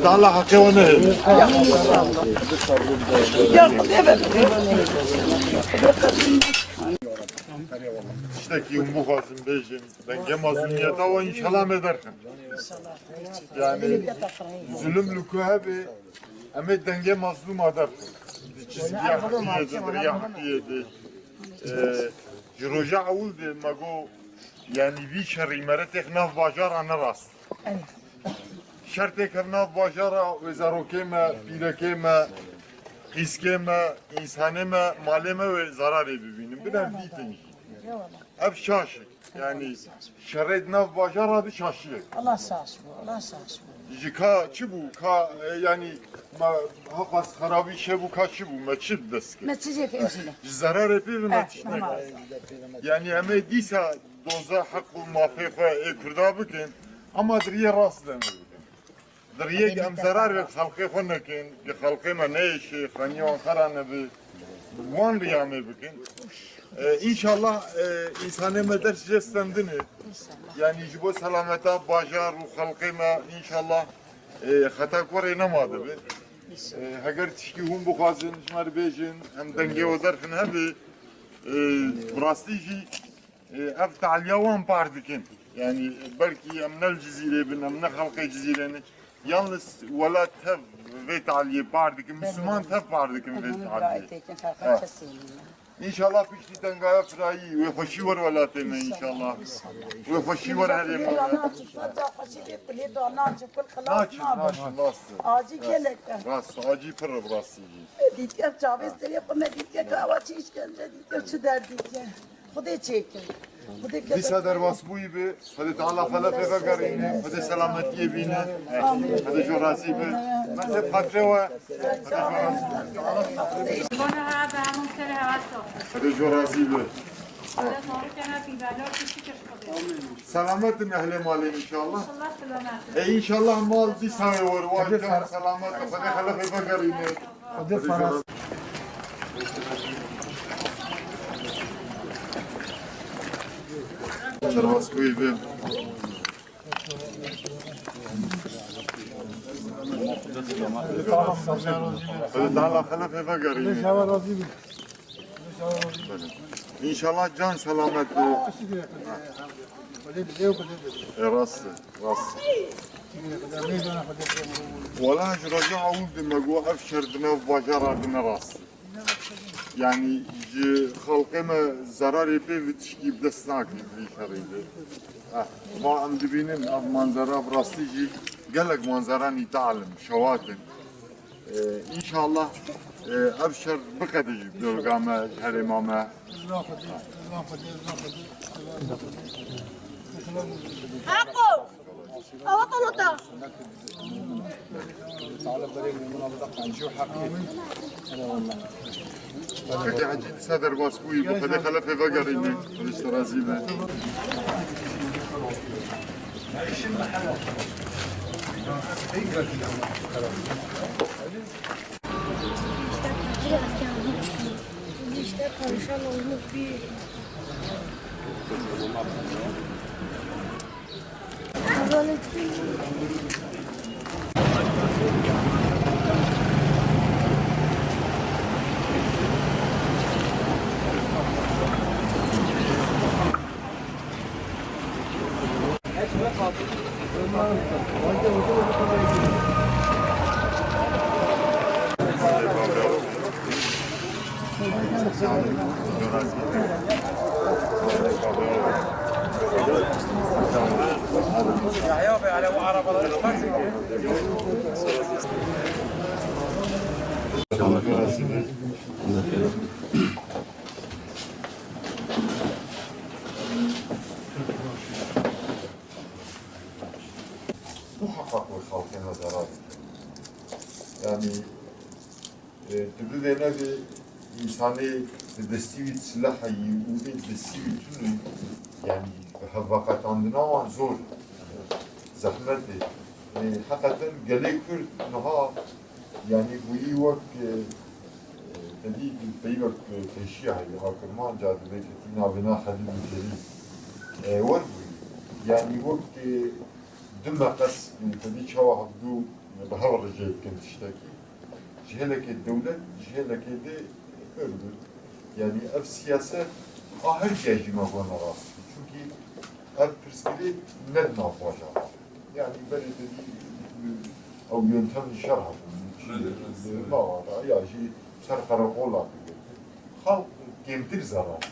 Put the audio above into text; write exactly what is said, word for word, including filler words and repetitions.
Teala heqê wan nehêle. Tiştekî hûn bixwazin bêjin, dengê mazlûmiyeta we înşallah me derxin. Yani zulüm li ku hebe, em ê dengê mazlûma derxin. Di çizgiya heqiyê de, di riya heqiyê de. Ee, ji roja ewil de me got, yani vî şerî meretêx nav bajara ne rast. Şer têkev nav bajara wê zarokê me, pîrekê me, qîzkê me, însanê me, malê me wê zararê bibînin. Bidem dîtin jî. Ev şaş e. Yani şerê di nav bajara de şaşiyek. Allah sağ olsun, Allah sağ olsun. Ji ka çi bû? Ka, e, yani ma haqas xerabî şe bû, ka çi bû? Me çi dest kir? Me çi jê kir jî ne? Ji zararê pê ve me tişt nekir. Yani em ê dîsa doza heq û mafê xwe ê Kurda bikin, ama di riyê rast de em ê bikin. Di riyê em zerarê xelkê xwe nekin, ki xelkê me neyêşê, xeniya wan xera nebe, wan riya me bikin. E, înşallah, e, însanê me ders jê stendine. Yani ji bo selameta bajar û xelkê me înşallah, e, xeta kurê nema dibe. E, heger tişkî hûn bixwazin, ji me re bêjin, em dengê we derxin hebe. E, bi rastî jî, e, ev taliya wan par dikin. Yani belkî em ne li Cizîrê bin, em ne xelkê Cizîrê ne. Yalnız welat tev vê taliyê par dikin, Misliman tev par dikin vê taliyê. He. Înşallah piştî dengaya firayî, wê xweşî wer welatê me înşallah. Wê xweşî wer herêma me. Naçin, naçin, rast e. Acî gelek e. Rast, acî pir e, bi rastî jî. Dîtke çavê serê xwe me dîtke ka ewa çi îşkence dîtke, çi derdî diye. Xwedê çêke. Xwedê kete. Dîsa derbasbûyî be, Xwedê Teala xelefê vegerîne, Xwedê selametiyê bîne. Xwedê ji razî be. Merteb xatirê we. Xwedê ji razî be. Xwedê ji razî be. Selamet in ehlê malê înşallah. E, înşallah mal dîsa wê wer, wa can selamet, Xwedê xelefê vegerîne. Xwedê faraz. Derbasbûyî be. Xwedê Teala xelefê vegerîne. Înşallah can selamet be. E, rast e, rast e. Wala ji roja ewil de me got ev şer di nav bajara de ne rast e. Yani ji xelkê me zerarê pê ve tişkî bi dest nake di vî şerî de. Eh, va em dibînin ev manzara bi rastî jî gelek manzara nîtal in, şewat in. Ee, înşallah, e, ev şer biqede ji dolga me, ji herêma me. Haqo! Awa qolota! Kekê Hecî, dîsa derbasbûyî, bi Xwedê xelefê vegerîne, Xwedê ji te razî be. İşte parça olmuş bir. Muhakkak wê xelkê me zarar bide. Yani, e, tu bibê nebê, însanê di destî wî silah heyî û ê di destî wî tune, yani, bi hevveqetandina wan zor, zehmet e. E, heqeten gelê Kurd niha, yani, bûyî wek, e, e, Tedî peyvek pêşiya heyî ha Kirmanca dibê ketî navêna Xelîl û Celîl. E, wer bûyî. Yanî wek, e, du meqes, e, tedî çawa hevdû, e, bi hev re jê dikin tiştekî. Ji hêlekê dewlet, ji hêlekê dê hûr bin. Yanî ev siyaset a her giya jî me gona rast. Çunkî ev pirsgirêk ne di nav bajara. Yanî berê tedî ew yöntemî şer hebûn. Çi, mava da ya jî ser qereqola digirtin. Xalq kêmtir zerar.